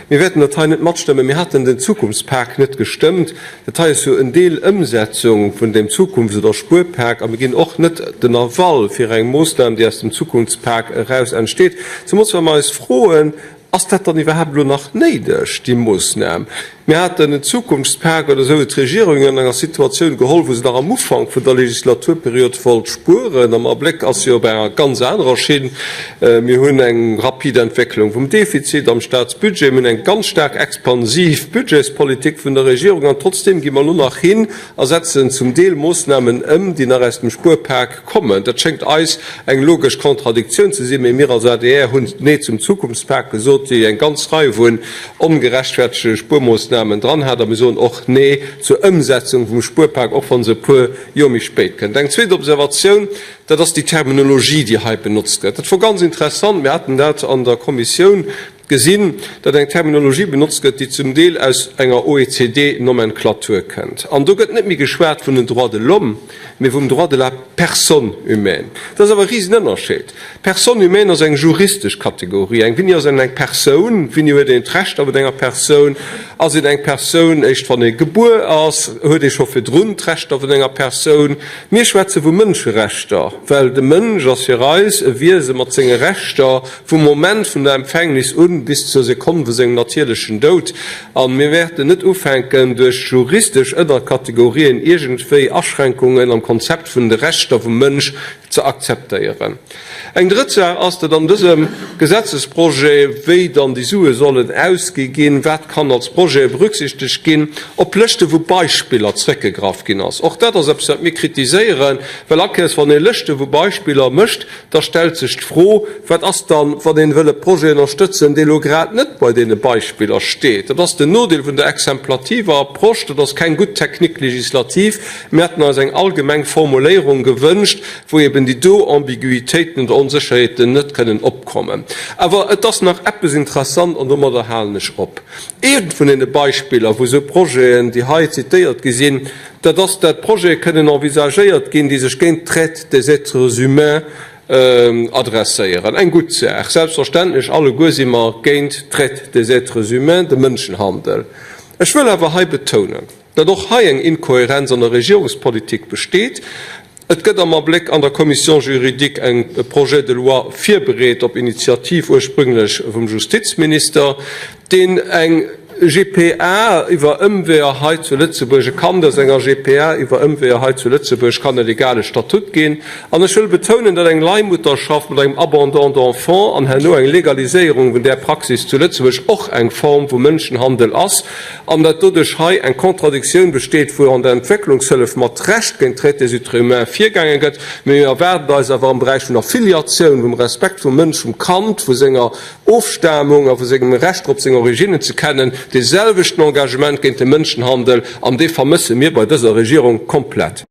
Mir wäerten dat hei net matstëmmen. Mir haten den Zukunftspak net gestëmmt. Dat hei ass jo en Deel Ëmsetzung vun deem Zukunfts oder Spuerpak a mir ginn och net den Aval fir eng Moossnam, déi aus dem Zukunftspak eraus entsteet. Zemools wa mer eis froen, Ass dat dann iwwerhaapt elo nach néideg, déi Moossnam? Mir haten en Zukunftspak oder esou huet d'Regierung an enger Situatioun geholl, wou se nach am Ufank vun der Legislaturperiod wollt spueren. Am Abléck ass se op enger ganz anerer Schinn. Mir hunn eng rapid Entwécklung vum Defizit am Staatsbudget, mir hunn eng ganz staark expansiv Budgetspolitik vun der Regierung an trotzdeem gi mer elo nach hin a setzen zum Deel Moossnamen ëm, déi nach aus dem Spuerpak kommen. Dat schéngt eis eng logesch Kontradiktioun ze sinn, mee mir als adr hunn Nee zum Zukunftspak gesot, déi eng ganz Rei vun ongerechtfertegte Spuermoossnamen dran hat. A mir soen och Nee zur Ëmsetzung vum Spuerpak, och wa se e puer Joer méi spéit kënnt. Eng zweet Observatioun, dat ass déi Terminologie, déi hei benotzt gëtt. Dat wor ganz interessant, mir haten dat an der Kommissioun gesinn, datt eng Terminologie benotzt gëtt, déi zum Deel aus enger OECD-Nomenklatur kënnt. An do gëtt net méi geschwat vun den Droits de l'homme, mee vum Droit de la personne humaine. Dat ass awer e Risenënnerscheed. D'Personne humaine ass eng juristesch Kategorie. Eng, Wéini ass een eng Persoun? Wéini huet een d'Rechter vun enger Persoun? Ass een eng Persoun éischt, wann ee gebuer ass? Huet ee scho virdrun d'Rechter vun enger Persoun? Mir schwätze vu Mënscherechter, well de Mënsch ass fir eis e Wiese mat senge Rechter, vum Moment vun der Empfängnis un bis zur Sekonn vu sengem natierlechen Doud. A mir wäerten net ufänken, duerch juristesch Ënnerkategorien iergendwéi Aschränkungen am Konzept vun de Rechter vum Mënsch ze akzeptéieren. Eng drëtt Saach ass, datt an dësem Gesetzesprojet, wéi dann déi Sue sollen ausgi ginn, wat kann als Projet berücksichtegt ginn, op Lëschte vu Beispiller zrëckgegraff ginn ass. Och dat ass eppes, wat mir kritiséieren, well akéiers, wann ee Lëschte vu Beispiller mécht, Da stellt sech d'Fro, Wat ass dann, wann een wëll e Projet ënnerstëtzen, dee lo grad net bei deene Beispiller steet? Dat ass den Nodeel vun der exemplativer Approche. Dat ass keng gutt Technique législative. Mir hätten eis eng allgemeng Formuléierung gewënscht, wou eben déi do Ambiguïtéiten oder Onsécherheeten net kënnen opkommen. Awer et ass nach eppes interessant, an domadder halen ech op. Eent vun deene Beispiller, wou esou Projeten, déi hei zitéiert gi sinn, Dat ass, dat Projete kënnen envisagéiert ginn, déi sech géint d'Traite des êtres humains adresséieren. Eng gutt Saach. Selbstverständlech, alleguer si mer géint d'Traite des êtres humains, de Mënschenhandel. Ech wëll awer hei betounen, datt och hei eng Inkohärenz an der Regierungspolitik besteet. Et gëtt am Abléck an der Commission juridique eng e Projet de loi virbereet, op Initiativ ursprünglech vum Justizminister, deen eng GPA iwwer Ëmweeër hei zu Lëtzebuerg, e Kand aus enger GPA iwwer Ëmweeër hei zu Lëtzebuerg kann e legale Statut ginn. An ech wëll betounen, datt eng Leihmutterschaft mat engem Abandon d'enfant an herno eng Legaliséierung vun där Praxis zu Lëtzebuerg och eng Form vu Mënschenhandel ass. an datt doduerch hei eng Contradictioun besteet, wou an der Entwécklungshëllef mat Recht géint d'Traite des êtres humains virgaange gëtt, mee mir erwaarden eis awer am Beräich vun der Filiatioun, vum Respekt vum Mënsch, vum Kand, vu senger Ofstamung a vu sengem Recht drop seng Originnen ze kennen, dee selwechten Engagement géint de Mënschenhandel, an dee vermësse mir bei dëser Regierung komplett.